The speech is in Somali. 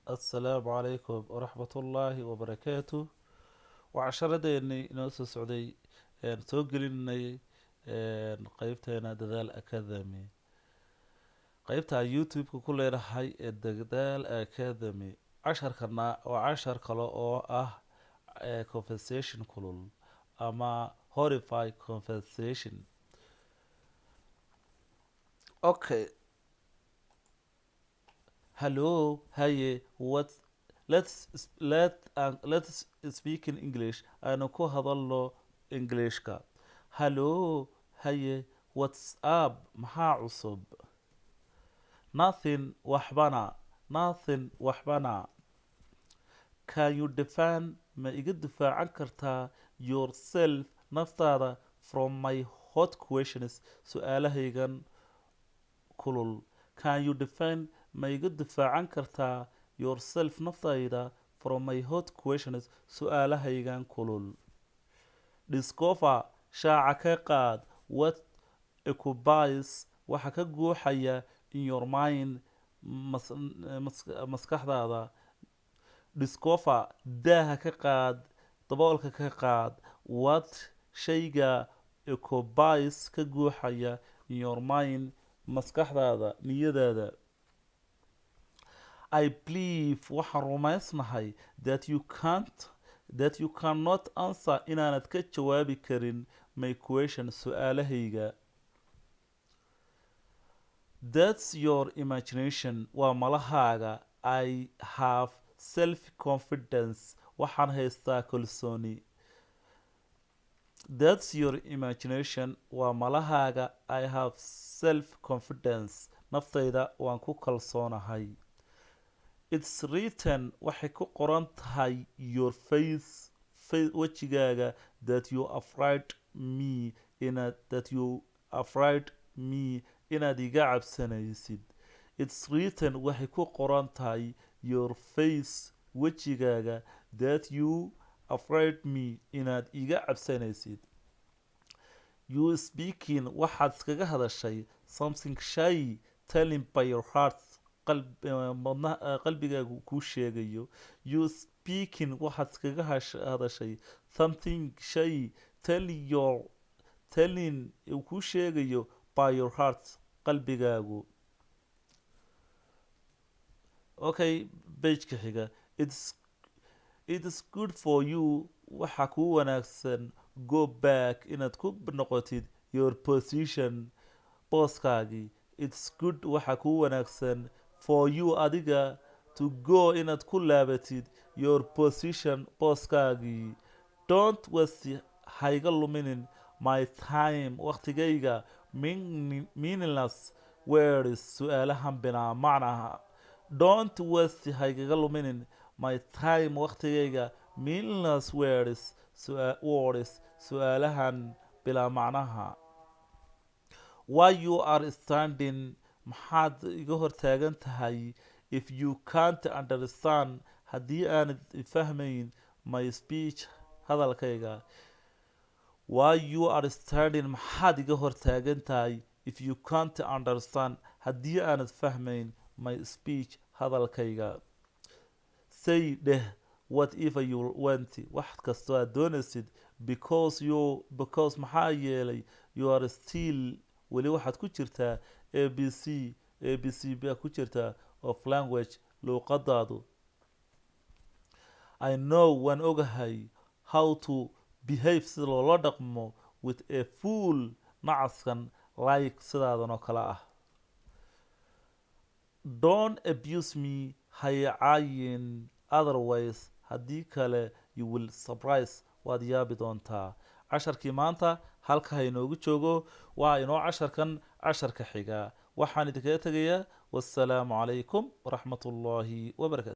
Assalaamu calaykum waraxmatullaahi wabarakaatu. Waa casharadeenii inoo soo socday een soo gelinay qeybteena Dadaal Academy, qeybta YouTube-ka ku leenahay ee Dadaal Academy. Casharkana waa cashar kale oo ah conversation kulul ama horrify conversation. Okay, hello, haye, what? Let's speak in English. Aanu ku hadalno Englishka. Hello, haye, what's up? Maxaa cusub? Nothing, waxbana. Nothing, waxbana. Can you defend, ma iga difaacan kartaa, yourself, naftaada, from my hot questions, su-aalahaygan kulul? Can you defend, ma iga difaacan kartaa, yourself, naftayda, from my hot questions, su-aalahaygan kulul? Discover, shaaca ka qaad, what occupies, waxa ka guuxaya, in your mind, maskaxdaada. Discover, daaha ka qaad, daboolka ka qaad, what, shayga, occupies, ka guuxaya, in your mind, maskaxdaada, niyadaada. I believe, waxaan rumaysnahay, that you cannot answer, inaanad ka jawaabi karin, my question, su-aalahayga. That's your imagination, waa malahaaga. I have self confidence, waxaan haystaa kalsooni. That's your imagination, waa malahaaga. I have self confidence, naftayda waan ku kalsoonahay. It's written, waxay ku qoran tahay, your face, wejigaaga, that you afraid me, inaad, that you afraid me, inaad iga cabsanaysid. It's written, waxay ku qoran tahay, your face, wejigaaga, that you afraid me, inaad iga cabsanaysid. You speaking, waxaad iskaga hadashay, something, shay, telling by your heart, qalbigaagu kuu sheegayo. You speaking, waxaad iskaga hadashay, something, shay, telling your, telling, uu kuu sheegayo, by your heart, qalbigaagu. Okay, pageka xiga. It is good for you, waxa kuu wanaagsan, go back, inaad ku noqotid, your position, booskaagii. It's good, waxa kuu wanaagsan, for you, adiga, to go, inaad ku laabatid, your position, booskaagii. Don't waste, hayga luminin, my time, waqtigayga, meaningless words, su-aalahan bilaa macnaha. Don't waste, haygaga luminin, my time, waqtigayga, meaningless words, su-aalahan bilaa macnaha. Why you are standing, maxaad iga hortaagan tahay, if you can't understand, haddii aanad fahmayn, my speech, hadalkayga? Why you are standing, maxaad iga hortaagan tahay, if you can't understand, haddii aanad fahmayn, my speech, hadalkayga? Say, dheh, whatever you want, wax kastoo aad doonaysid, because, maxaa yeelay, you are still, weli waxaad ku jirtaa, A B C, A B C baa ku jirtaa, of language, luuqadaadu. I know, waan ogahay, how to behave, sida loola dhaqmo, with a fool, nacaskan, like, sidaadan oo kale ah. Don't abuse me, haycaayin, otherwise, haddii kale, you will surprise, waad yaabi doontaa. Casharkii maanta halka ha inoogu joogo. Waa inoo casharkan casharka xiga. Waxaan idinkaga tegayaa, wassalaamu calaykum waraxmatullaahi wabarakatu.